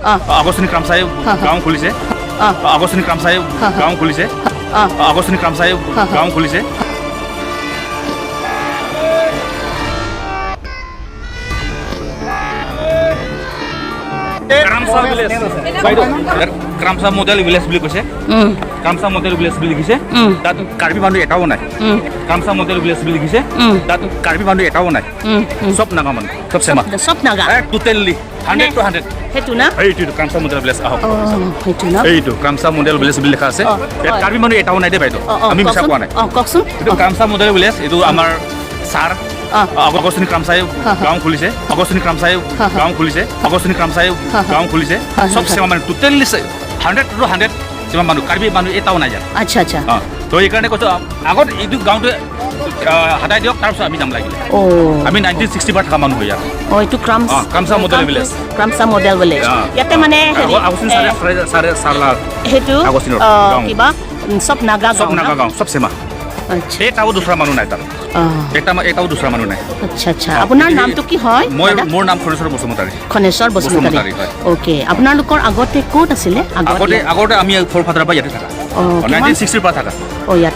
Augustine ক্ৰামচাই গাঁও খুলিছে। Augustine ক্ৰামচাই গাঁও খুলিছে। আগষ্টিন ক্ৰামচাই গাঁও খুলিছে। ক্ৰামচা ভিলেজ বাইদেউ, ইয়াত ক্ৰামচা মডেল ভিলেজ বুলি কৈছে। ক্ৰামচা মডেল ভিলেজ বুলি লিখিছে। তাত কাৰ্বি মানুহ এটাও নাই। ক্ৰামচা মডেল ভিলেজ বুলি লিখিছে। তাত কাৰ্বি মানুহ এটাও নাই। উম, উম। চব নাগা মানুহ, চব চেমা। চব নাগা। Totally 100 two 100। সেইটো না? এইটো ক্ৰামচা মডেল ভিলেজ, আহক। সেইটো না? এইটো ক্ৰামচা মডেল ভিলেজ বুলি লিখা আছে। ইয়াত কাৰ্বি মানুহ এটাও নাই দেই বাইদেউ। অ, অ, আমি মিছা কওকচোন। কোৱা নাই। কওকচোন। এইটো ক্ৰামচা মডেল ভিলেজ, এইটো আমাৰ ছাৰ আগষ্টিন ক্ৰামচাই গাঁও খুলিছে। আগষ্টিন ক্ৰামচাই গাঁও খুলিছে। আগষ্টিন ক্ৰামচাই গাঁও খুলিছে। চব চেমা মানুহ, টোটেলি 100 টু 100 চেমা মানুহ। কাৰ্বি মানুহ এটাও নাই ইয়াত। আচ্ছা আচ্ছা তো এইকাৰণে কৈছোঁ, আগত এইটো গাঁৱটো হাতাই দিয়ক, তাৰপিছত আমি যাম লাগিলে। আমি 1960 পৰা থকা মানুহ হয় ইয়াত। এইটো ক্ৰামচ Kramsa model village. Kramsa model village. ইয়াতে মানে হেৰি আগষ্টিন ছাৰে ছাৰে ছাৰ সেইটো আগষ্টিনৰ গাঁও। কিবা চব নাগা চব গাঁও না? নাগা গাঁও, চব চেমা। এটাও দুসৰা মানুহ নাই তাত। এটাও দুসৰা মানুহ নাই। আচ্ছা আচ্ছা আপোনাৰ নামটো কি হয় মই দাদা? মোৰ নাম খনেশ্বৰ বসুমতাৰী। খনেশ্বৰ বসুমতাৰী। বসুমতাৰী, হয়। অ'কে, আপোনালোকৰ আগতে ক'ত আছিলে? আগতে আমি ফ'ৰ ফাদাৰৰ পৰা ইয়াতে থাকা। কিমান 1960ৰ পৰা থাকা। ইয়াত।